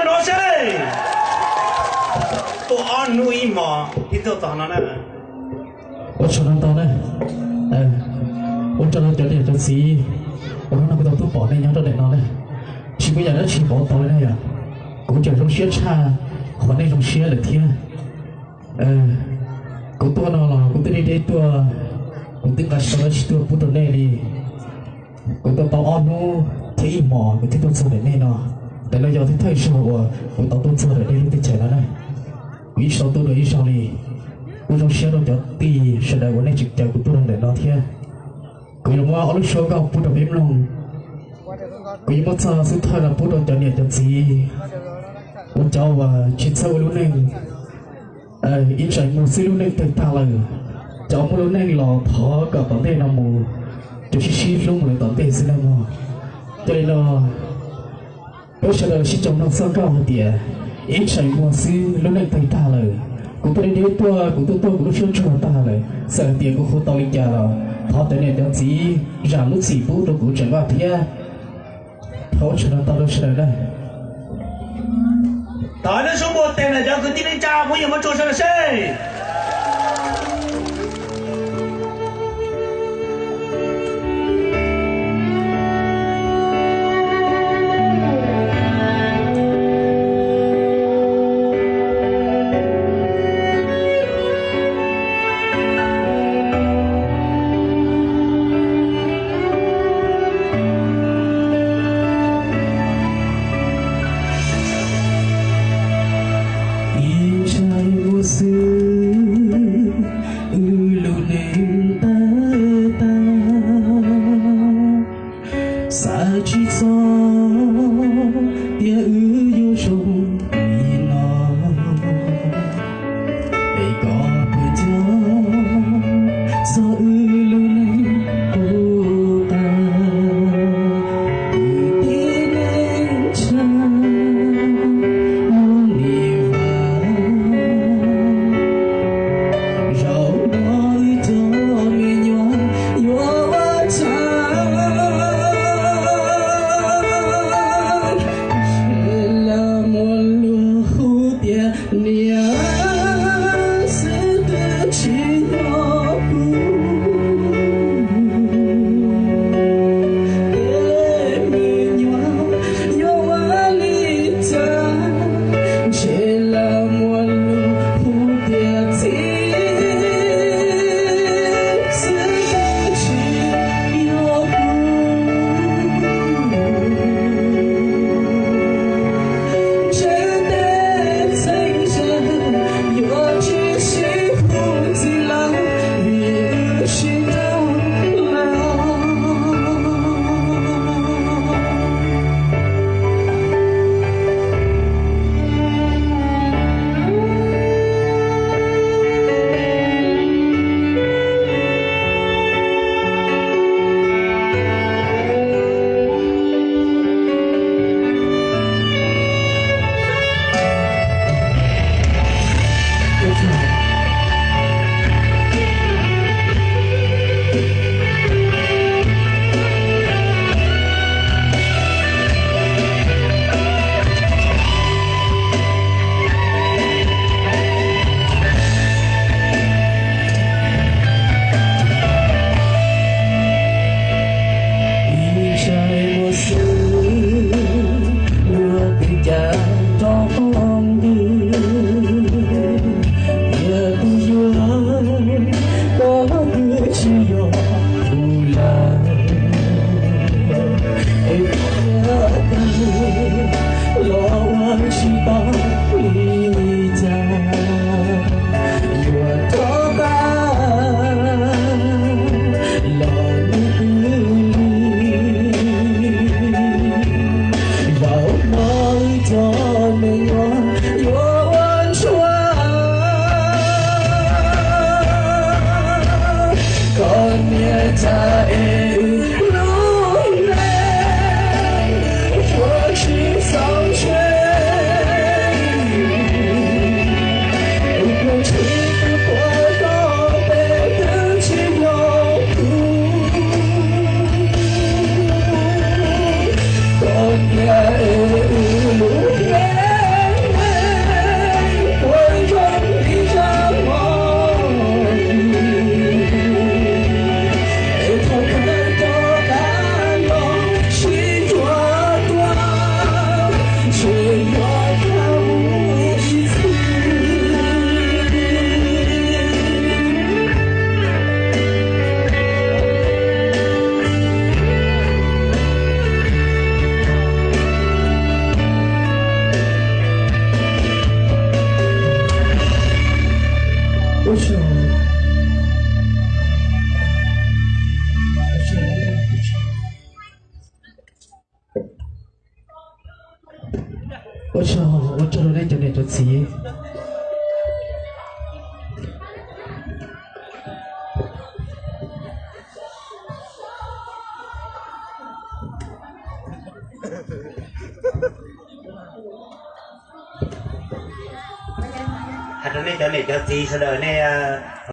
no seb, tuaj ob hnub ib hmos thiaj tuaj txog no na. Ua tsaug ntau ntau na. Ua tsaug rau cov niam cov txiv uas hnub no kuv tau tuaj pom nej nyob rau ntawm no na. Tsis muaj yam dab tsi pov tau li na yom. Kuv tseem zoo siab tshaj qhov nej zoo siab lawm thiab. Kuv tuaj no los kuv twb deb deb tuaj, kuv twb nqa tsis tau dab tsi tuaj pub rau nej li. Kuv tuaj tau ob hnub thiab ib hmos kuv thiaj tuaj txog ntawm nej no. Ntawm no yog thawj thawj zaug uas kuv tau tuaj txog ntawm nej lub teb chaws no na. Kuv yeej tsis tau tuaj dua ib zaug li. Kuv zoo siab rau cov tij sawv daws uas nej tseem caw kuv tuaj rau ntawm no thiab. Kuv yuav muab ob lub suab nkauj pub rau peb mloog. Kuv yuav muab txog xub thawj no pub rau cov niam cov txiv uas cov uas tsis txawj ua lub neej, ib ntsais muag xwb lub neej tawg tag lawm. Cov muaj lub neej los thov kom tom ntej no mus, cov sib sib hlub mus lawm tom ntej xwb nawb mog. Yog li no peb sawv daws sib koom mloog txoj nkauj hais tias, ib ntsais muag xwb lub neej tawg tag lawm. Kuv tuaj deb deb tuaj, kuv tuaj tuaj kuv lub suab tsuag tag lawm, txawm hais tias kuv hu tau li cas los thov cov niam cov txiv zam lub txim pub rau kuv tseem vaj thiab. Thov ua tsaug ntau ntau rau sawv daws na. Thov nej sub npua tes na cov kwv tij neej tsa phooj ywg muab tsuag sawv daws seb. Ib ntsais muag xwb Ua tsaug, ua tsaug rau nej cov niam cov txiv. Hais rau nej cov niam cov txiv sawv daws nej,